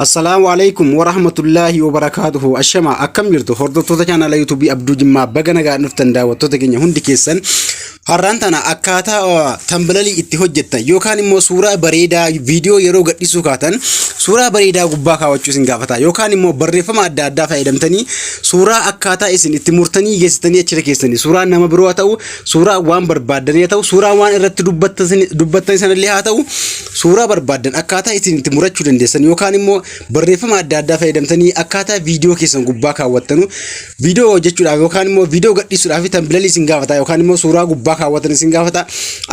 Assalaamu alaikum warahmatullaahi wabarakaatuhu. Ashama, akkam jirtu hordoftoota chaanaala yuutuubii Abduu Jimmaa? Baga nagaan dhuftan daawwattoota keenya hundi keessan. Har'aan tana akkaataa thumbnailii itti hojjettan yookaan immoo suuraa bareedaa viidiyoo yeroo gadhiisuu kaatan suuraa bareedaa gubbaa kaawwachuu isin gaafata, yookaan immoo barreeffama adda addaa fayyadamtanii suuraa akkaataa isin itti murtanii geessitanii achirra keessanii, suuraa nama biroo haa ta'u, suuraa waan barbaaddanii haa ta'u, suuraa waan irratti dubbattan sanallee haa ta'u, suuraa barbaaddan akkaataa isin itti murachuu dandeessan yookaan immoo barreeffama adda addaa fayyadamtanii akkaataa viidiyoo keessan gubbaa kaawwattanu viidiyoo hojjechuudhaaf yookaan immoo viidiyoo gadhiisuudhaaf thumbnailii isin gaafata, yookaan immoo suuraa gubbaa kaawwatan isin gaafata.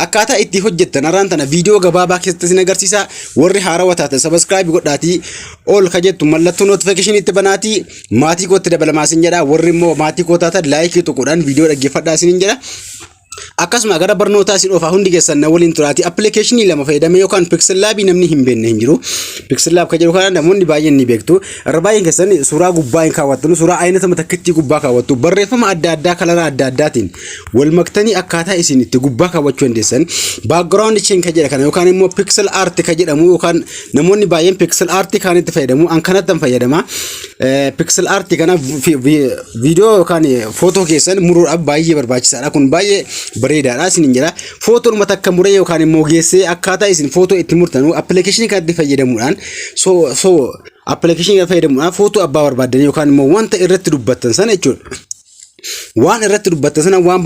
Akkaataa itti hojjettan har'aan tana viidiyoo gabaabaa keessatti isin agarsiisa. Warri haarawaa taatan subscribe godhaatii ol ka jettu mallattoo notificationii itti banaatii maatii kootti dabalamaa isin jedha. Warri immoo maatii koo taatan likeii tuquudhaan viidiyoo dhaggeeffadhaa isin jedha. Akkasuma gara barnootaa isin oofaa, hundi keessan na waliin turaati. Appilikeeshinii lama fayyadamee yookaan Pixel Labii namni hin beekne hin jiru. Pixel Lab kan jedhu kana namoonni baay'een ni beektu. Irra baay'een keessan suuraa gubbaa hin kaawwattu. Suuraa aynatama takkittii gubbaa kaawwattu. Barreeffama adda addaa colora adda addaatiin wal maktanii akkaataa isin itti gubbaa kaawwachuu dandeessan. Background change kan jedha kana yookaan immoo Pixel Art kan jedhamu, yookaan namoonni baay'een Pixel Art kan itti fayyadamu, an kanatti fayyadama. Pixel Art kana viidiyoo yookaan footoo keessan muruudhaaf baay'ee barbaachisaadha. Kun baay'ee bareedaadha isiniin jedha. Footoon takka muree yookaan immoo geessee akkaataa isin footoo itti murtanu appilikeeshinii kanatti fayyadamuudhaan, so appilikeeshinii kana fayyadamuudhaan footoo abbaa barbaaddan yookaan immoo wanta irratti dubbattan sana jechuudha. Waan irratti dubbattan sana, waan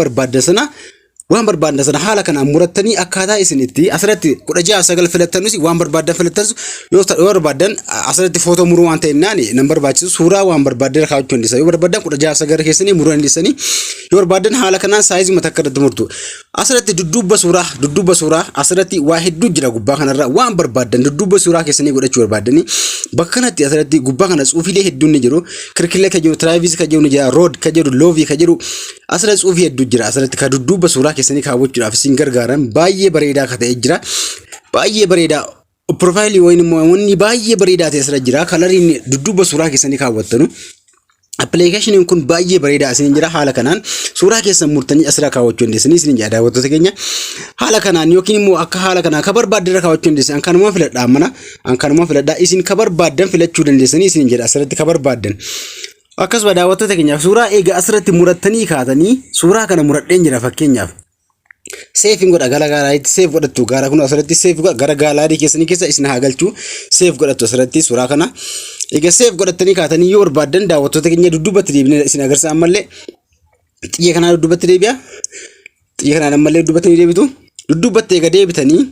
barbaaddan sana haala kanaan murattanii akkaataa isin itti asirratti 16:9 filattanus, waan barbaaddan filattanus, yoo barbaaddan asirratti footoo muruu waan ta'ennaan nan barbaachisu, suuraa waan barbaaddan kaawwachuu dandeessan. Yoo barbaaddan 16:9 keessanii muruu dandeessanii, yoo barbaaddan haala kanaan sizeii mataa akka irratti murtu. Asirratti dudduuba suuraa asirratti waa hedduu jira. Gubbaa kanarra waan barbaaddan dudduuba suuraa keessanii godhachuu barbaaddanii bakka kanatti asirratti gubbaa kana tsuufiilee hedduun ni jiru. Kirkilee kan jiru, Travis kan jiru ni jira, road kan jedhu, love kan jedhu, asirratti tsuufii hedduu jira. Asirratti kan dudduuba suuraa keessanii kaawwachuudhaaf isin gargaaran baay'ee bareedaa kan ta'e jira. Baay'ee bareedaa. Profileii wayin immoo wanni baay'ee bareedaa ta'e asirra jira. Coloriin dudduuba suuraa keessanii kaawwattanu. Appilikeeshiniin kun baay'ee bareedaa isin jira. Haala kanaan suuraa keessan murtanii asirra kaawwachuu dandeessanii isin jira, daawwattoota keenya. Haala kanaan yookiin immoo akka haala kanaan ka barbaaddan irra kaawwachuu dandeessan. An kanuma filadhaa mana, an kanuma filadhaa, isin ka barbaaddan filachuu dandeessanii isin jedha asirratti ka barbaaddan. Akkasuma daawwattoota keenyaaf, suuraa eega asirratti murattanii kaatanii, suuraa kana muradheen jira fakkeenyaaf. Saveiin godha, gara galleryitti save godhattu. Gara kun asirratti save godha, gara gallery keessanii keessa isin haa galchu. Save godhattu asirratti suuraa kana. Egaa save godhattanii kaatanii, yoo barbaaddan daawwattoota keenya, dudduubatti deebinee isin agarsiisa ammallee. Xiyya kanaa dudduubatti deebi'a. Xiyya kanaan ammallee dudduubatti ni deebitu. Dudduubatti eega deebitanii,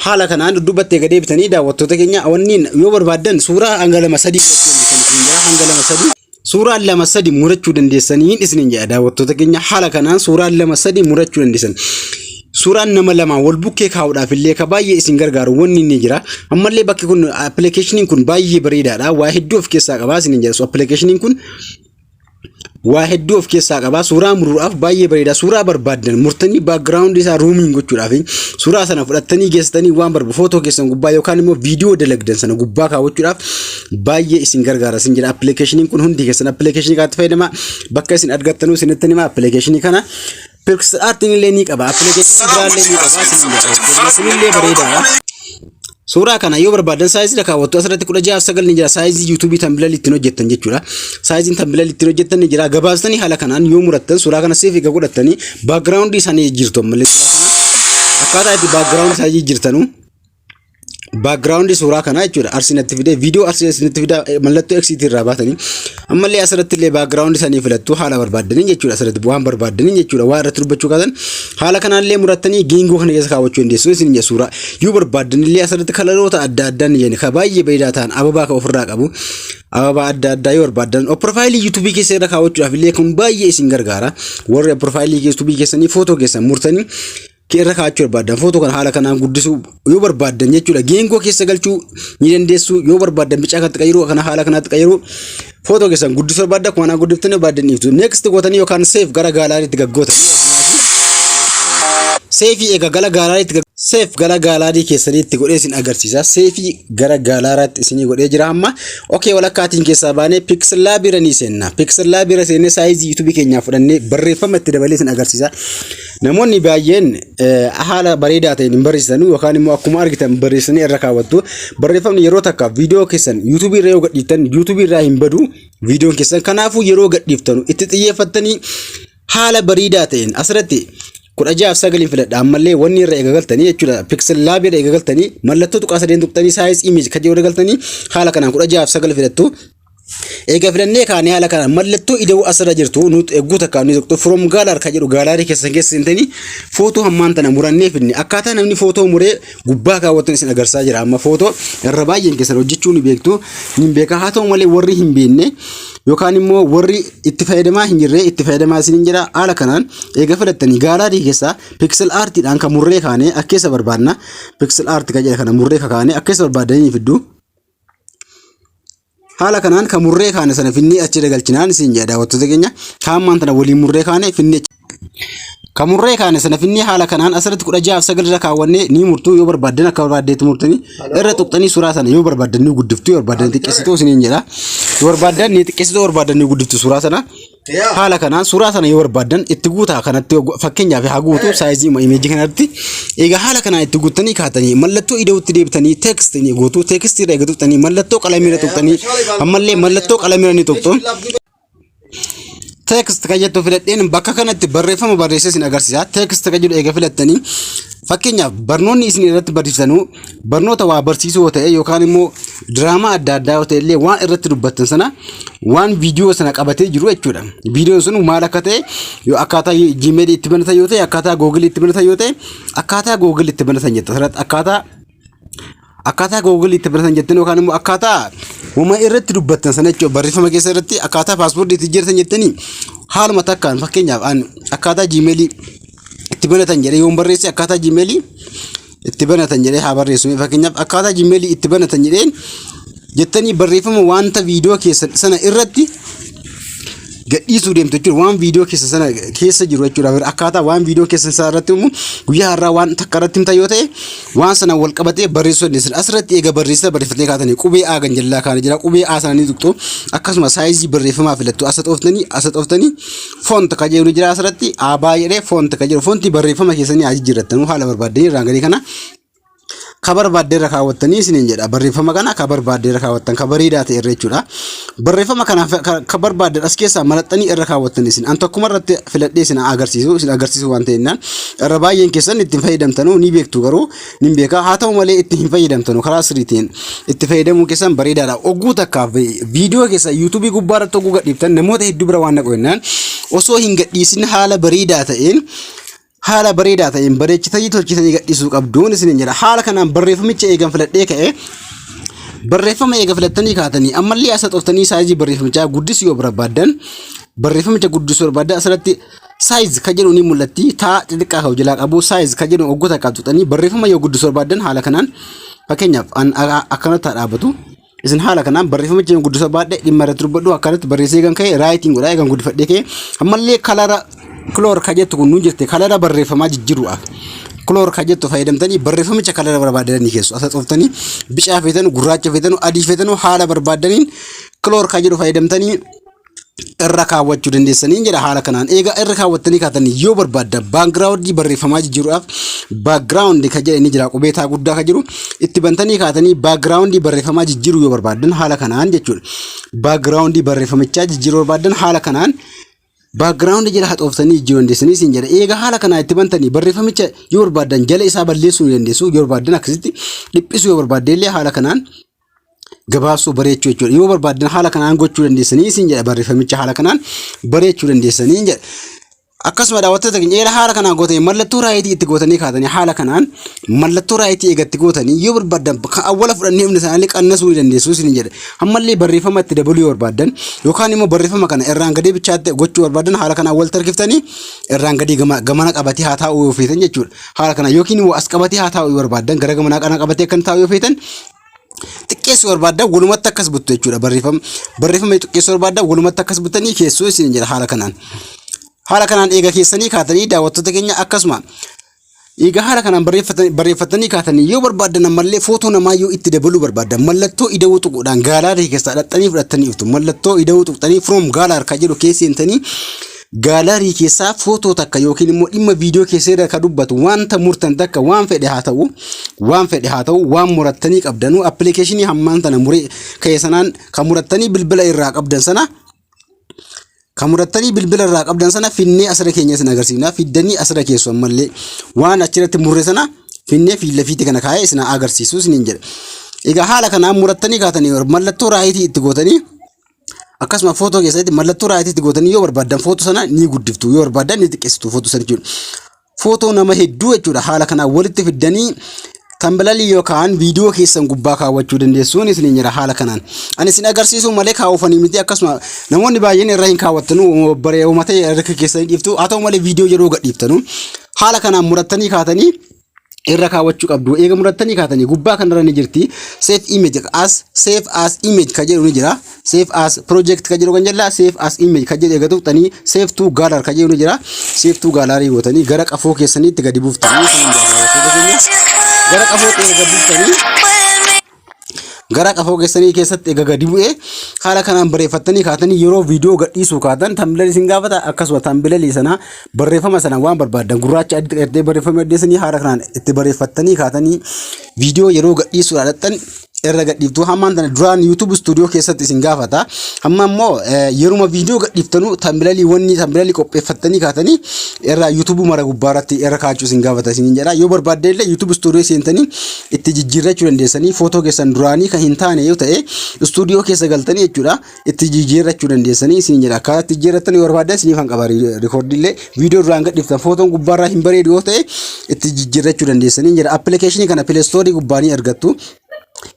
haala kanaan dudduubatti eega deebitanii, daawwattoota keenya, wanniin yoo barbaaddan suuraa hanga lama sadii murachuu dandeessan jira. Hanga lama sadii, suuraa lama sadi murachuu dandeessanii isiniin jedha daawwattoota keenya. Haala kanaan suuraa lama sadi murachuu dandeessan. Suuraan nama lama wal bukkee kaa'uudhaaf illee ka baay'ee isin gargaaru wanni inni jira. Ammallee bakki kun, appilikeeshiniin kun baay'ee bareedaadha. Waa hedduu of keessaa qabaa isiniin jedha. Appilikeeshiniin kun waa hedduu of keessaa qaba. Suuraa muruudhaaf baay'ee bareeda. Suuraa barbaaddan murtanii backgroundii isaa roomiin gochuudhaaf suuraa sana fudhattanii geessitanii waan barbaadu footoo keessan gubbaa yookaan immoo viidiyoo dalagdan sana gubbaa kaawwachuudhaaf baay'ee isin gargaara isin jedha. Appilikeeshiniin kun hundi keessan appilikeeshinii kanatti fayyadama. Bakka isin argattanuu isinitti hima appilikeeshinii kana. PicsArtiin illee ni qaba. Appilikeeshinii biraallee ni qaba isin jedha. Kunillee bareedaadha. Suuraa kana yoo barbaadan sizeii kaawwattu. Asirratti 16:9 ni jira. Sizeii yuutuubii thumbnail ittiin hojjettan jechuudha. Sizeiin thumbnail ittiin hojjettan ni jira. Gabaabsitanii haala kanaan yoo murattan, suuraa kana save eega godhattanii, backgroundii isaanii jijjiirtu. Ammallee suuraa kana akkaataa itti backgroundii isaa jijjiirtanu, backgroundii suuraa kanaa jechuudha. Arsiinatti fidee viidiyoo arsiinatti fida, mallattoo eksiitii irraa baatanii ammallee asirratti illee backgroundii isaanii filattu haala barbaaddanii jechuudha. Asirratti waan barbaaddanii jechuudha, waan irratti dubbachuu qaban haala kanaan illee murattanii geengoo kana keessa kaawwachuu dandeessu isin jedha. Suuraa yoo barbaaddan illee asirratti coloroota adda addaa ni jenna, ka baay'ee bareedaa ta'an, ababaa ka ofirraa qabu, ababaa adda addaa yoo barbaaddan profileii yuutuubii keessa irra kaawwachuudhaaf illee kun baay'ee isin gargaara. Warri profileii yuutuubii keessanii footoo keessan murtanii irra kaa'achuu barbaaddan, footoo kana haala kanaan guddisuu yoo barbaaddan jechuudha, geengoo keessa galchuu ni dandeessu. Yoo barbaaddan bicaa kanatti qayyaruu, kana haala kanaatti qayyaruu, footoo keessan guddisuu barbaaddan kanaa guddiftanii, barbaaddan dhiiftu, next gootanii yookaan save gara galleryitti gaggootanii. Save egaa gara galleryitti, save gara gallery keessaniitti godhee isin agarsiisa. Save gara galleryitti isinii godhee jira amma. Okay, walakkaatiin keessaa baanee PixelLab bira ni seenna. PixelLab bira seennee size YouTube keenyaa fudhannee barreeffama itti dabalee isin agarsiisa. Namoonni baay'een haala bareedaa ta'een hin barreessanu yookaan immoo akkuma argitan barreessanii irra kaawwattu. Barreeffamni yeroo takka viidiyoo keessan YouTube irra yoo gadhiiftan YouTube irraa hin badu viidiyoon keessan. Kanaafuu yeroo gadhiiftanu itti xiyyeeffattanii haala bareedaa ta'een asirratti 16:9n filadha. Ammallee wanni irra eegagaltanii jechuudha, PixelLab irra eegagaltanii mallattoo tuqaa sadeen tuqxanii, size image kan jedhu galtanii haala kanaan 16:9 filattu. Egaa filannee kaanee haala kanaan mallattoo ida'uu asirra jirtu nuti eegguu takka ni tuqxu. From gallery kan jedhu gallery keessan keessa seentanii footoo hammaan tana murannee fidne, akkaataa namni footoo muree gubbaa kaawwatan isin agarsiisaa jira. Amma footoo irra baay'een keessan hojjechuu ni beektu, ni beeka. Haa ta'u malee warri hin beekne yookaan immoo warri itti fayyadamaa hin jirre itti fayyadamaa isin jira. Haala kanaan eega filattanii gallery keessaa pixel artiidhaan kan murree kaanee akkeessa barbaadna. Pixel art kan jedha kana murree kakaanee akkeessa barbaadanii fiddu. Haala kanaan kan murree kaane sana finnee achi galchinaan isin jedha, daawwattoota keenya. Kaammaan tana waliin murree kaane finnee, kan murree kaane sana finnee haala kanaan asirratti 16:9 irra kaawwannee ni murtuu. Yoo barbaaddan akka barbaaddeetti murtanii irra tuqxanii suuraa sana yoo barbaaddan ni guddiftu, yoo barbaaddan xiqqeessituu isiniin jedha. Yoo barbaaddan ni xiqqeessituu, yoo barbaaddan ni guddiftu suuraa sana. Haala kanaan suuraa sana yoo barbaaddan itti guutaa kanatti, fakkeenyaaf haa guutu size image kanatti. Egaa haala kanaan itti guuttanii kaatanii mallattoo ida'utti deebitanii text ni guutu. Text irra eega tuqxanii mallattoo qalamii irra tuqxanii ammallee mallattoo qalamii irra ni tuqxu. Text kan jettu filadheen bakka kanatti barreeffama barreessee isin agarsiisa. Text kan jedhu eega filattanii, fakkeenyaaf barnoonni isin irratti barsiisanuu barnoota waa barsiisuu yoo ta'e yookaan immoo diraamaa adda addaa yoo ta'e illee, waan irratti dubbattan sana waan viidiyoo sana qabatee jiru jechuudha. Viidiyoon sun maal akka ta'e, yoo akkaataa Gmail itti banatan yoo ta'e, akkaataa Google itti banatan yoo ta'e, akkaataa Google itti banatan jetta. Asirratti akkaataa Google itti banatan jettan yookaan immoo akkaataa wama irratti dubbattan sana jechuudha. Barreeffama keessa irratti akkaataa password itti jijjiirtan jettanii haaluma takkaan, fakkeenyaaf an akkaataa Gmail itti banatan jedhee yoon barreesse, akkaataa Gmail itti banatan jedhee haa barreessu. Fakkeenyaaf akkaataa Gmail itti banatan jedheen jettanii barreeffama wanta viidiyoo keessa sana irratti gadhiisuu deemtu jechuudha. Waan viidiyoo keessa sana keessa jiru jechuudha. Akkaataa waan viidiyoo keessa sana irratti immoo guyyaa har'aa waan takka irratti himta yoo ta'e, waan sana wal qabatee barreessuu dandeessan. Asirratti eega barreessa barreeffatee kaatanii qubee A kan jallaa kaanii jira. Qubee A sana ni tuqxu. Akkasuma size barreeffamaa filattu. Asa xooftanii font kan jedhu jira asirratti. A baay'ee font kan jedhu, font barreeffama keessanii haa jijjiirrattanuu haala barbaaddanii irraan gadii kana ka barbaadde irra kaawwattanii isiniin jedha. Barreeffama kana ka barbaadde irra kaawwattan, ka bareedaa ta'e irra jechuudha. Barreeffama kana ka barbaaddan as keessaa malaxxanii irra kaawwattan. Isin an tokkuma irratti filadhee isin agarsiisu waan ta'ennaan irra baay'een keessan ittiin fayyadamtanuu ni beektu, garuu ni beeka. Haa ta'u malee itti hin fayyadamtanu. Karaa sirriitiin itti fayyadamuu keessan bareedaadha. Ogguu takkaaf viidiyoo keessa YouTube gubbaa irratti ogguu gadhiiftan namoota hedduu bira waan naqu jennaan, osoo hin gadhiisin haala bareedaa ta'een bareechitanii tolchitanii gadhiisuu qabduun isiniin jedha. Haala kanaan barreeffamicha eegan filadhee ka'e, barreeffama eega filattanii kaatanii ammallee asa xoftanii size barreeffamichaa guddisuu yoo barbaaddan, barreeffamicha guddisuu barbaaddan, asirratti size kan jedhu ni mul'atti. Taa xixiqqaa kan jalaa qabu size kan jedhu oggota qabxuxanii barreeffama yoo guddisuu barbaaddan haala kanaan, fakkeenyaaf akkanatti haa dhaabbatu. Isin haala kanaan barreeffamicha yoo guddisuu barbaadde, dhimma irratti dubbadhu akkanatti barreessee kan ka'e rightiin godhaa. Eegan guddifadhee ka'e ammallee color kan jettu kun nuun jirte, color barreeffamaa jijjiiruudhaaf color kan jettu fayyadamtanii barreeffamicha color barbaadanii keessu asa xooftanii bicaa feetanu, gurraacha feetanu, adii feetanu, haala barbaadaniin color kan jedhu fayyadamtanii irra kaawwachuu dandeessanii jedha. Haala kanaan eegaa irra kaawwattanii kaatanii, yoo barbaadda background barreeffamaa jijjiiruudhaaf background kan jedhe ni jira. Qubeetaa guddaa kan jiru itti bantanii kaatanii background barreeffamaa jijjiiruu yoo barbaaddan haala kanaan jechuudha. Background barreeffamichaa jijjiiruu barbaaddan haala kanaan background jala haxooftanii jijjiiruu dandeessanii isin jedha. Eegaa haala kanaan itti bantanii barreeffamicha yoo barbaaddan jala isaa balleessuu ni dandeessu. Yoo barbaaddan akkasitti dhiphisuu, yoo barbaadde illee haala kanaan gabaabsuu, bareechuu jechuudha. Yoo barbaaddan haala kanaan gochuu dandeessanii isin jedha. Barreeffamicha haala kanaan bareechuu dandeessanii jedha. Akkasuma daawwattoota keenya, eera haala kanaan gootanii mallattoo right itti gootanii kaatanii, haala kanaan mallattoo right eegatti gootanii, yoo barbaaddan kan awwala fudhannee humna isaanii qannasuu ni dandeessu isin jedha. Ammallee barreeffama itti dabaluu yoo barbaaddan yookaan immoo barreeffama kana irraan gadee bichaatti gochuu barbaadan, haala kanaan wal tarkiftanii irraan gadee gamana qabatee haa taa'u yoo feetan jechuudha. Haala kana yookiin immoo as qabatee haa taa'u yoo barbaaddan, gara gamanaa kana qabatee kan taa'u yoo feetan, xiqqeessuu barbaaddan walumatti akkas buttu jechuudha. Barreeffama xiqqeessuu barbaaddan walumatti akkas buttanii keessoo isin jedha haala kanaan. Haala kanaan eega keessanii kaatanii, daawwattoota keenya, akkasuma Egaa haala kanaan barreeffatanii kaatanii, yoo barbaaddan ammallee footoo namaa yoo itti dabaluu barbaaddan, mallattoo ida'uu tuquudhaan gallery keessaa dhaqxanii fudhattanii dhuftu. Mallattoo ida'uu tuqxanii from gallery kan jedhu keessa seentanii, gallery keessaa footoo takka yookiin immoo dhimma viidiyoo keessa irra kan dubbatu wanta murtan takka, waan fedhe haa ta'u, waan fedhe haa ta'u, waan murattanii qabdanuu, appilikeeshinii hammaan tana muree ka'e sanaan kan murattanii bilbila irraa qabdan sana, kan murattanii bilbila irraa qabdan sana finnee asirra keenya isin agarsiifna. Fiddanii asirra keessu. Ammallee waan achirratti murre sana finnee fiilla fiitti kana kaa'ee isin agarsiisu isiniin jedha. Egaa haala kanaan murattanii kaatanii, mallattoo right itti gootanii, akkasuma footoo keessatti mallattoo right itti gootanii, yoo barbaaddan footoo sana ni guddiftu, yoo barbaaddan ni xiqqeessitu footoo sana jechuudha. Footoo nama hedduu jechuudha, haala kanaan walitti fiddanii thumbnail yookaan viidiyoo keessan gubbaa kaawwachuu dandeessuun isiniin jira haala kanaan. Ani isin agarsiisuu malee kaawwafanii miti. Akkasuma namoonni baay'een irra hin kaawwattanu, baree uumatee harka keessanii dhiiftu. Haa ta'u malee viidiyoo yeroo gadhiiftanu haala kanaan murattanii kaatanii irra kaawwachuu qabdu. Eega murattanii kaatanii, gubbaa kanarra ni jirti. Save image as, save as image ka jedhu ni jira. Save as project ka jedhu kan jalla, save as image ka jedhu eega tuqxanii, save to gallery ka jedhu ni jira. Save to gallery gootanii gara qafoo keessaniitti gadi buuftanii, gara qafoo eega buuftanii, gara qafoo keessanii keessatti eega gadi bu'ee, haala kanaan barreeffattanii kaatanii, yeroo viidiyoo gadhiisuu kaatan thumbnail isin gaafata. Akkasuma thumbnail sana, barreeffama sana waan barbaaddan gurraacha adii qabatee barreeffama addeessanii haala kanaan itti barreeffattanii kaatanii, viidiyoo yeroo gadhiisuu dhaadhattan irra gadhiiftu. Hammaan tana duraan YouTube Studio keessatti isin gaafata. Hamma immoo yeruma viidiyoo gadhiiftanu thumbnail, wanni thumbnail qopheeffattanii kaatanii irra YouTube mara gubbaarratti irra kaachuu isin gaafata isiniin jedha. Yoo barbaadde illee YouTube Studio seentanii itti jijjiirrachuu dandeessanii. Footoo keessan duraanii kan hin taane yoo ta'e, studio keessa galtanii jechuudha itti jijjiirrachuu dandeessanii isiniin jedha. Akkaataa itti jijjiirrattan yoo barbaaddan isiniif han qaba record illee. Viidiyoo duraan gadhiiftan footoon gubbaarraa hin bareedu yoo ta'e, itti jijjiirrachuu dandeessanii jedha. Appilikeeshinii kana Play Store gubbaa ni argattu.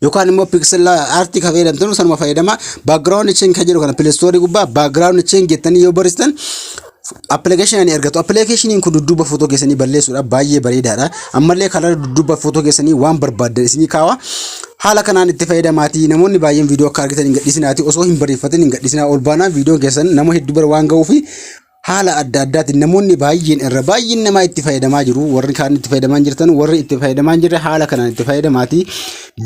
Yookaan immoo PicsArt kan fayyadamtan sanuma fayyadama. Background change kan jedhu kana Play Store gubbaa background change jettanii yoo barreessitan appilikeeshinii ni argatu. Appilikeeshiniin kun dudduuba footoo keessanii balleessuudhaaf baay'ee bareedaadha. Ammallee color dudduuba footoo keessanii waan barbaaddan isinii kaawa. Haala kanaan itti fayyadamaatii namoonni baay'een viidiyoo akka argitan hin gadhiisinaati, osoo hin barreeffatin hin gadhiisinaa. Ol baanaan viidiyoon keessan nama hedduu bira waan ga'uufi haala adda addaatiin namoonni baay'een irra baay'een namaa itti fayyadamaa jiru. Warri kaan itti fayyadamaa jirtan, warri itti fayyadamaa hin jirre, haala kanaan itti fayyadamaatii.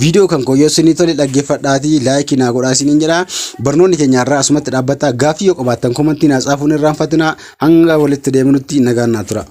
Viidiyoo kan koo yoo isinii tole dhaggeeffadhaatii like naa godhaa isiniin jedha. Barnoonni keenya irraa asumatti dhaabbata. Gaaffii yoo qabaattan comment naa tsaafuun irraanfatinaa. Hanga walitti deemnutti nagaan naa tura.